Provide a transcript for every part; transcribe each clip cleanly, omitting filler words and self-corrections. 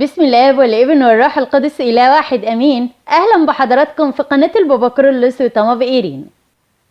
بسم الله والابن والروح القدس إله واحد أمين. أهلا بحضراتكم في قناة البابا كيرلس وتمام إيرين.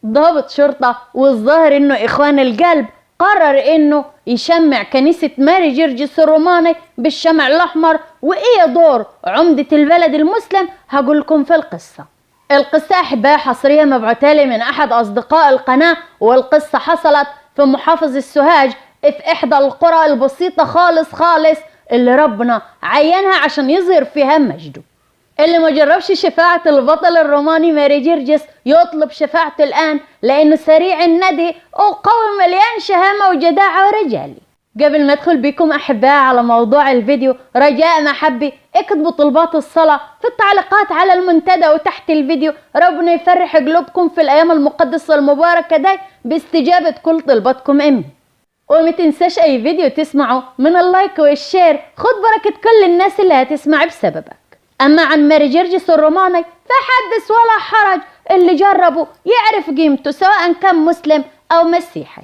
ضابط شرطة والظاهر إنه إخوان القلب قرر إنه يشمع كنيسة ماري جرجس الروماني بالشمع الأحمر. وإيه دور عمدة البلد المسلم؟ هقولكم في القصة. القصة أحبائي حصرية مبعوثة لي من أحد أصدقاء القناة، والقصة حصلت في محافظة السوهاج في إحدى القرى البسيطة خالص خالص اللي ربنا عينها عشان يظهر فيها مجده. اللي ما جربش شفاعة البطل الروماني ماري جرجس يطلب شفاعته الآن، لأنه سريع الندي وقوي مليان شهامة وجداعة ورجالي. قبل ما ادخل بكم أحبائي على موضوع الفيديو، رجاء محبي اكتبوا طلبات الصلاة في التعليقات على المنتدى وتحت الفيديو. ربنا يفرح قلوبكم في الأيام المقدسة المباركة دي باستجابة كل طلباتكم، امين. وما تنساش اي فيديو تسمعه من ال like وال share، خد بركة كل الناس اللي هتسمع بسببك. اما عن ماري جرجس الروماني فحدث ولا حرج، اللي جربه يعرف قيمته سواء كان مسلم او مسيحي.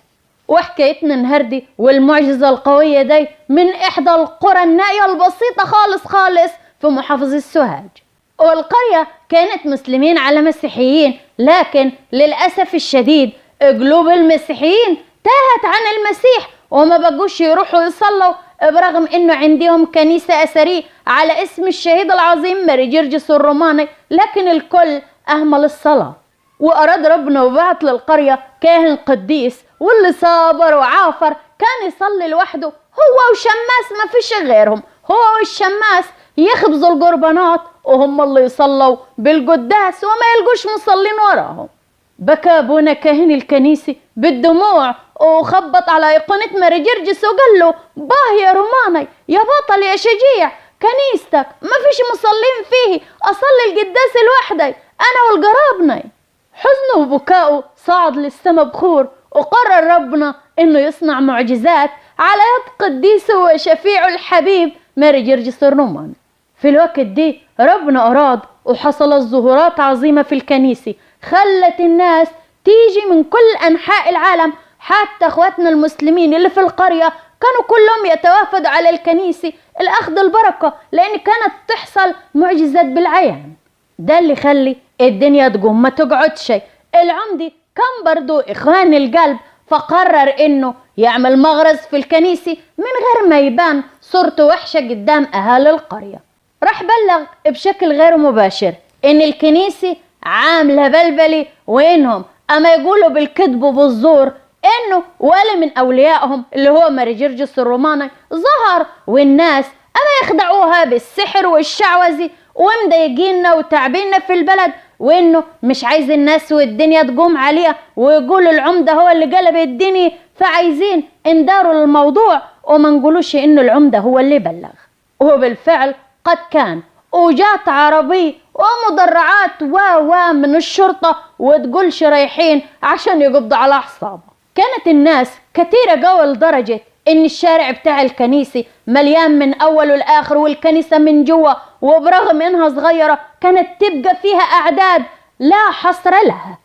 وحكايتنا النهاردة والمعجزة القوية دي من احدى القرى النائية البسيطة خالص خالص في محافظة السوهاج. والقرية كانت مسلمين على مسيحيين، لكن للأسف الشديد قلوب المسيحيين تاهت عن المسيح وما بقوش يروحوا يصلوا، برغم انه عندهم كنيسة اثرية على اسم الشهيد العظيم ماري جرجس الروماني، لكن الكل اهمل الصلاة. واراد ربنا وبعت للقرية كاهن قديس، واللي صابر وعافر كان يصلي لوحده هو وشماس، ما فيش غيرهم، هو والشماس يخبزوا القربانات وهم اللي يصلوا بالقداس وما يلقوش مصلين وراهم. بكى ابونا كاهن الكنيسة بالدموع وخبط على ايقونة ماري جرجس وقال له: باه يا روماني، يا بطل يا شجيع، كنيستك ما فيش مصلين فيه، اصلي القداس لوحدي انا والقرابني. حزنه وبكائه صعد للسما بخور، وقرر ربنا انه يصنع معجزات على يد قديسه وشفيعه الحبيب ماري جرجس الروماني. في الوقت دي ربنا اراد وحصلت ظهورات عظيمة في الكنيسة خلت الناس تيجي من كل أنحاء العالم، حتى اخواتنا المسلمين اللي في القرية كانوا كلهم يتوافدوا على الكنيسة لأخذ البركة، لأن كانت تحصل معجزات بالعيان. ده اللي خلي الدنيا تقوم ما تقعدش. العمدي كان برضو إخوان القلب، فقرر إنه يعمل مغرز في الكنيسة من غير ما يبان صورته وحشة قدام أهالي القرية. راح بلغ بشكل غير مباشر إن الكنيسة عاملة بلبلي، وإنهم أما يقولوا بالكذب وبالزور إنه ولا من أوليائهم اللي هو ماري جرجس الروماني ظهر، والناس أما يخدعوها بالسحر والشعوذة ومضايقينا وتعبينا في البلد، وإنه مش عايز الناس والدنيا تقوم عليها ويقولوا العمدة هو اللي قلب الدنيا، فعايزين انداروا للموضوع وما نقولوش إنه العمدة هو اللي بلغ. وبالفعل قد كان، وجات عربية ومدرعات و من الشرطة وتقولش رايحين عشان يقبضوا على عصابة. كانت الناس كتيرة قوي لدرجة ان الشارع بتاع الكنيسة مليان من اوله لاخره، والكنيسة من جوا وبرغم انها صغيرة كانت تبقى فيها اعداد لا حصر لها.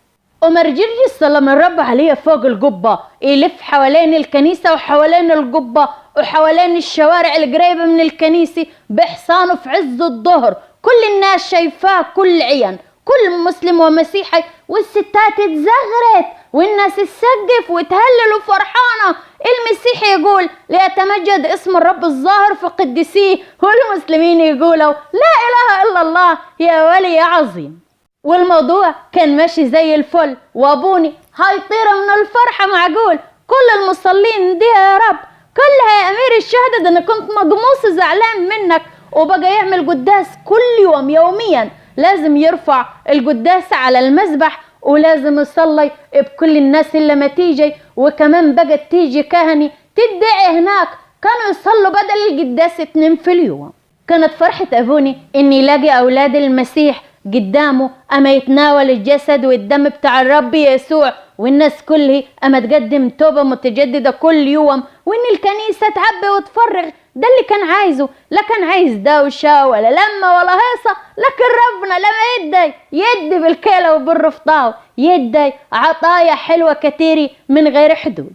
وماري جرجس سلام الرب عليه فوق القبة يلف حوالين الكنيسة وحوالين القبة وحوالين الشوارع القريبة من الكنيسة بحصانه في عز الظهر، كل الناس شايفاه، كل عين، كل مسلم ومسيحي، والستات اتزغرت والناس تسقف وتهلل وفرحانة. المسيحي يقول ليتمجد اسم الرب الظاهر في قدسيه، والمسلمين يقولوا لا إله إلا الله يا ولي يا عظيم. والموضوع كان ماشي زي الفل، وابوني هيطير من الفرحة، معقول كل المصلين دي يا رب كلها يا أمير الشهداء، ده أنا كنت مجموس زعلان منك. وبقى يعمل قداس كل يوم، يوميا لازم يرفع القداس على المذبح ولازم يصلي بكل الناس اللي ما تيجي، وكمان بقت تيجي كهني تدعي هناك، كانوا يصلوا بدل القداس 2 في اليوم. كانت فرحة أبوني إن يلاقي أولاد المسيح قدامه أما يتناول الجسد والدم بتاع الرب يسوع، والناس كلها أما تقدم توبة متجددة كل يوم، وإن الكنيسة تعبي وتفرغ. ده اللي كان عايزه، لا كان عايز دوشة ولا لمة ولا هيصة، لكن ربنا لما يدي يدي بالكيلة وبالرفطاو، يدي عطايا حلوة كتيرة من غير حدود.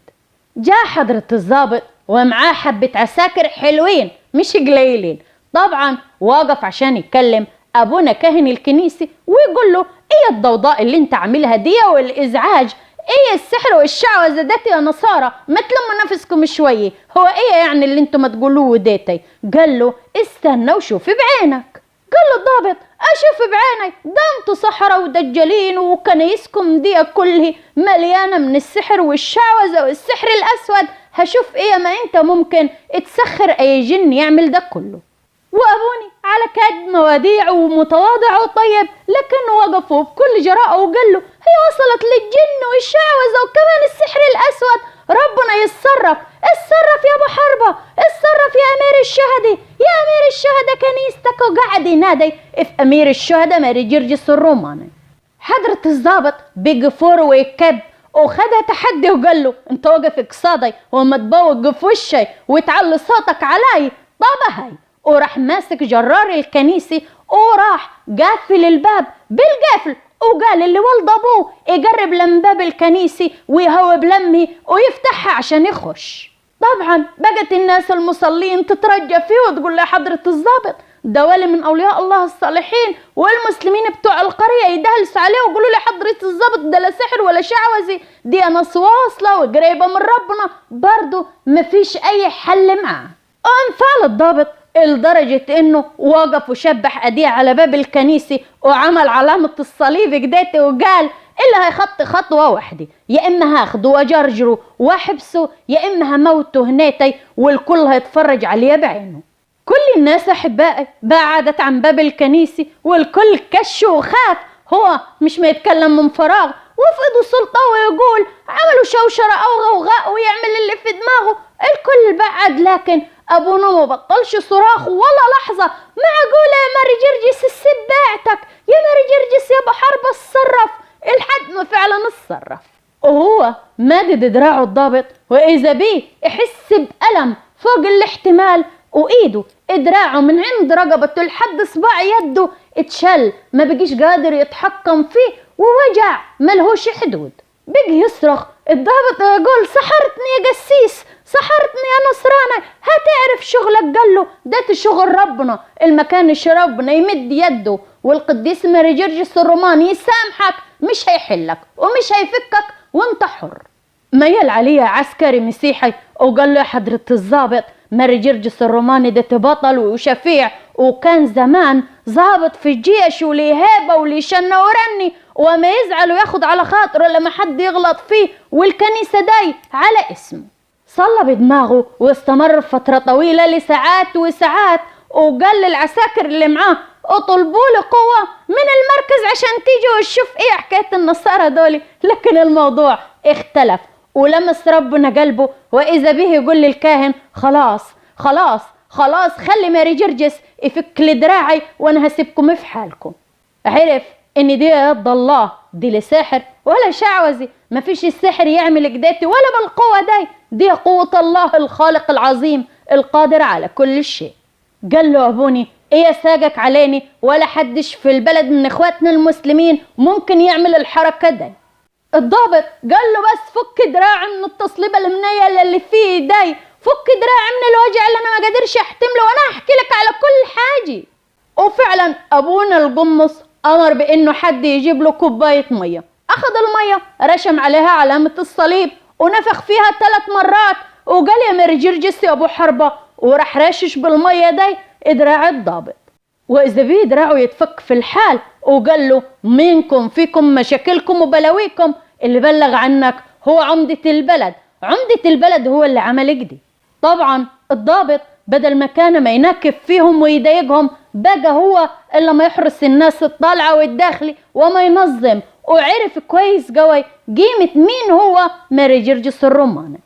جاء حضرة الضابط ومعاه حبة عساكر حلوين مش قليلين، طبعا واقف عشان يتكلم ابونا كاهن الكنيسة ويقول له ايه الضوضاء اللي انت عاملها دي والازعاج، ايه السحر والشعوذة ديت يا نصارى، ما تلموا نفسكم شوية، هو ايه يعني اللي انتم ما تقولوه ديتي؟ قال له استنى وشوف بعينك. قال له الضابط اشوف بعيني، ده انتوا سحرة ودجالين وكنايسكم دي كلها مليانة من السحر والشعوذة والسحر الاسود، هشوف ايه ما انت ممكن تسخر اي جن يعمل ده كله. وابوني على كد مواضيع ومتواضع وطيب، لكنه وقفه بكل جراءة وقال له هي وصلت للجن والشعوذة وكمان السحر الأسود، ربنا يتصرف، اتصرف يا أبو حربة، اتصرف يا أمير الشهداء، يا أمير الشهداء كنيستك. وقعد ينادي في أمير الشهداء ماري جرجس الروماني. حضرة الضابط بقفور ويكب وخدها تحدي وقال له انت واقف قصادي وما تبوق في وشي وتعلي صوتك علي، طب هاي. وراح ماسك جرار الكنيسة وراح قافل الباب بالقفل، وقال اللي ولد ابوه يقرب لم باب الكنيسة ويهوب لمه ويفتحها عشان يخش. طبعا بقت الناس المصلين تترجى فيه وتقول له حضرة الضابط ده ولي من اولياء الله الصالحين، والمسلمين بتوع القرية يدهلسوا عليه ويقولوا له حضرة الضابط ده لا سحر ولا شعوذة، دي ناس واصلة وقريبة من ربنا، برضه مفيش اي حل معاه. انفعل الضابط لدرجة انه وقف وشبح ايديه على باب الكنيسة وعمل علامة الصليب كداتي وقال اللي هيخطي خطوة واحدة يا اما هاخده واجرجره واحبسه يا اما هموته هناتي والكل هيتفرج عليه بعينه. كل الناس احبائي بعدت عن باب الكنيسة والكل كش وخاف، هو مش ما يتكلم من فراغ وفي ايده سلطة ويقول عملوا شوشرة او غوغاء ويعمل اللي في دماغه، الكل بعد. لكن ابونا ما بطلش صراخ ولا لحظة، معقولة يا ماري جرجس السب باعتك، يا ماري جرجس يا ابو حربة اتصرف، الحد ما فعلا اتصرف. وهو مادد دراعه الضابط واذا بيه يحس بألم فوق الاحتمال، وايده دراعه من عند رقبته لحد صباع يده اتشل، ما بقيش قادر يتحكم فيه ووجع ملهوش حدود. بقي يصرخ الضابط يقول سحرتني يا قسيس، سحرتني يا نصرانة، هتعرف شغلك. قال له ده شغل ربنا، المكان ربنا يمد يده والقديس ماري جرجس الروماني يسامحك، مش هيحلك ومش هيفكك وانت حر. ميل عليه عسكري مسيحي وقال له حضرة الضابط ماري جرجس الروماني ده بطل وشفيع وكان زمان ضابط في الجيش وليه هيبة وليه شنه ورني، وما يزعل وياخد على خاطره لما حد يغلط فيه، والكنيسة داي على اسمه. صلى بدماغه واستمر فترة طويلة لساعات وساعات، وقال للعساكر اللي معاه اطلبوا لي قوة من المركز عشان تيجي وتشوف ايه حكاية النصارى دول. لكن الموضوع اختلف ولمس ربنا قلبه، واذا به يقول للكاهن خلاص خلاص خلاص خلي ماري جرجس يفك لدراعي وانا هسيبكم في حالكم. عرف ان دي يد الله، دي لا ساحر ولا شعوذي، مفيش السحر يعمل كداتي ولا بالقوة دي، دي قوة الله الخالق العظيم القادر على كل شيء. قال له ابوني ايه ساقك عليني، ولا حدش في البلد من اخواتنا المسلمين ممكن يعمل الحركة دي. الضابط قال له بس فك دراعي من التصليبة المنيلة اللي فيه دي، فك دراعي من الوجع اللي انا ما قادرش احتمله، وانا هحكي لك على كل حاجة. وفعلا ابونا القمص امر بانه حد يجيب له كوباية مية، اخذ المية رشم عليها علامة الصليب ونفخ فيها 3 مرات وقال يا ماري جرجس يا ابو حربة، وراح راشش بالمية دي دراع الضابط. واذا بيه دراعه يتفك في الحال، وقال له منكم فيكم مشاكلكم وبلاويكم، اللي بلغ عنك هو عمدة البلد، عمدة البلد هو اللي عمل كده. طبعا الضابط بدل ما كان ما ينكف فيهم ويضايقهم، بقى هو اللي ما يحرس الناس الطالعة والداخلي وما ينظم، وعرف كويس قوي قيمة مين هو ماري جرجس الروماني.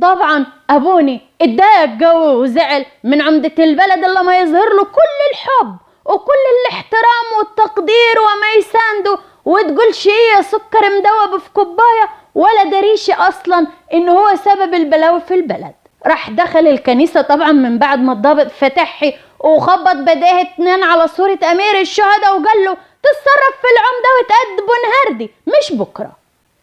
طبعا ابوني اتضايق قوي وزعل من عمدة البلد اللي ما يظهر له كل الحب وكل الاحترام والتقدير وما يسانده، وتقولش ايه يا سكر مدوب في كوباية، ولا دريشة اصلا ان هو سبب البلاوي في البلد. راح دخل الكنيسة طبعا من بعد ما الضابط فتحي وخبط بداه 2 على صورة امير الشهداء وقال له تتصرف في العمدة وتأدبه نهاردي مش بكرة.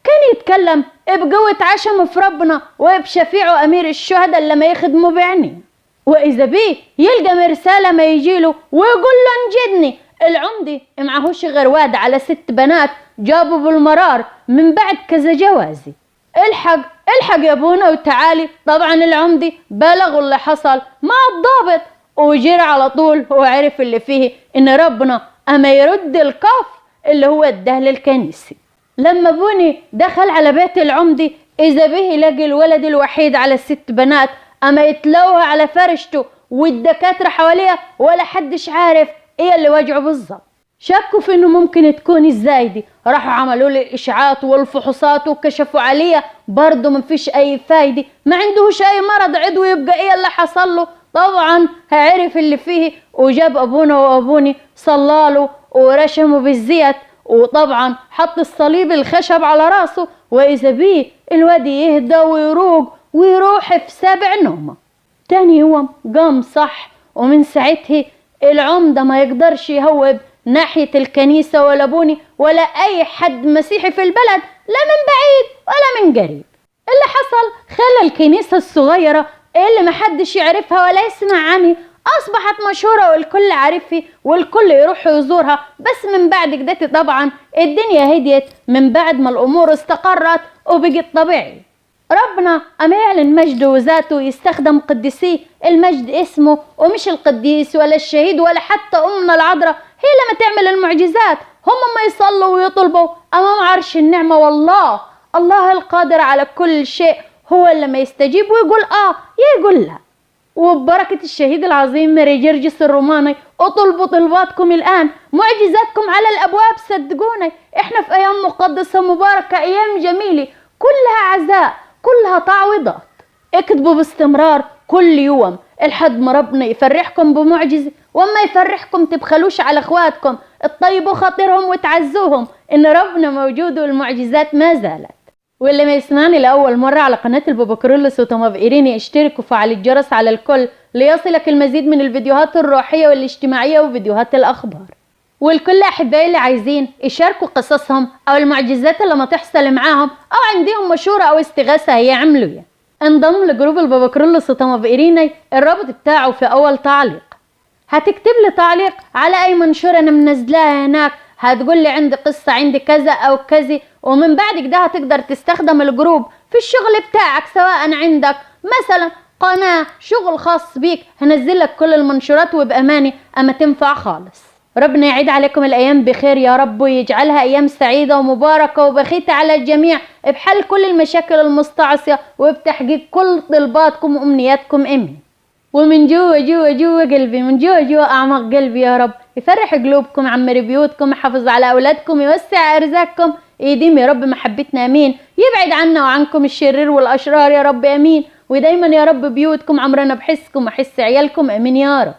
كان يتكلم بقوة عشمه في ربنا وبشفيعه امير الشهداء اللي ما يخدمه بعينيه. وإذا بيه يلقى مرسالة ما يجيله ويقول له انجدني. العمدي معهوش غير واد على 6 بنات جابوا بالمرار من بعد كذا جوازي. الحق الحق يا ابونا وتعالي. طبعا العمدي بلغوا اللي حصل مع الضابط وجرى على طول وعرف اللي فيه ان ربنا اما يرد الكف اللي هو اداه للكنيسة. لما بوني دخل على بيت العمدي اذا به لقي الولد الوحيد على 6 بنات اما يتلوها على فرشته والدكاترة حواليها ولا حدش عارف ايه اللي وجعه بالظبط. شكوا في انه ممكن تكون الزايدة، راحوا عملوا له الاشعاعات والفحوصات وكشفوا عليها برضه مفيش اي فايدة، ما عندهوش اي مرض عضوي، يبقى ايه اللي حصل له؟ طبعا هعرف اللي فيه وجاب ابونا وابوني صلاله ورشمه بالزيت، وطبعا حط الصليب الخشب على راسه، واذا بيه الواد يهدى ويروق ويروح في 7 نومه. تاني يوم قام صح، ومن ساعتها العمدة ما يقدرش يهوب ناحية الكنيسة ولا بوني ولا أي حد مسيحي في البلد، لا من بعيد ولا من قريب. اللي حصل خلى الكنيسة الصغيرة اللي محدش يعرفها ولا يسمع عنها أصبحت مشهورة والكل عارفها والكل يروح يزورها. بس من بعد كده طبعا الدنيا هديت من بعد ما الأمور استقرت وبقت طبيعي. ربنا أما يعلن مجده وذاته يستخدم قديسيه، المجد اسمه ومش القديس ولا الشهيد ولا حتى أمنا العذراء هي لما تعمل المعجزات. هم ما يصلوا ويطلبوا أمام عرش النعمة، والله الله القادر على كل شيء هو اللي ما يستجيب ويقول آه يقول لا. وببركة الشهيد العظيم ماري جرجس الروماني اطلبوا طلباتكم الآن، معجزاتكم على الأبواب. صدقوني احنا في أيام مقدسة مباركة، أيام جميلة كلها عزاء كلها تعويضات. اكتبوا باستمرار كل يوم لحد ما ربنا يفرحكم بمعجزة، وما يفرحكم تبخلوش على اخواتكم، تطيبوا خاطرهم وتعزوهم ان ربنا موجود والمعجزات ما زالت. واللي ما يسمعني لأول مرة على قناة البابا كيرلس وطماف إيريني اشترك وفعل الجرس على الكل ليصلك المزيد من الفيديوهات الروحية والاجتماعية وفيديوهات الأخبار. والكل أحبائي اللي عايزين يشاركوا قصصهم أو المعجزات اللي ما تحصل معاهم أو عندهم مشورة أو استغاثة هيعملوا انضم لجروب البابا كيرلس وطماف إيريني، الرابط بتاعه في أول تعليق. هتكتب لي تعليق على أي منشور أنا منزلاها هناك، هتقول لي عندي قصة عندي كذا أو كذا، ومن بعد كده هتقدر تستخدم الجروب في الشغل بتاعك، سواء عندك مثلا قناة شغل خاص بيك، هنزل لك كل المنشورات وبأمانة أما تنفع خالص. ربنا يعيد عليكم الأيام بخير يا رب، ويجعلها أيام سعيدة ومباركة وبخيتة على الجميع، بحل كل المشاكل المستعصية وبتحقيق كل طلباتكم وأمنياتكم، آمين. ومن جوا جوا جوا قلبي، من جوا جوا أعماق قلبي يا رب يفرح قلوبكم، يعمر بيوتكم، يحافظ على أولادكم، يوسع أرزاقكم، يديم يا رب محبتنا، آمين. يبعد عنا وعنكم الشرير والأشرار يا رب، آمين. ودايما يا رب بيوتكم عمرنا بحسكم وحس عيالكم، آمين يا رب.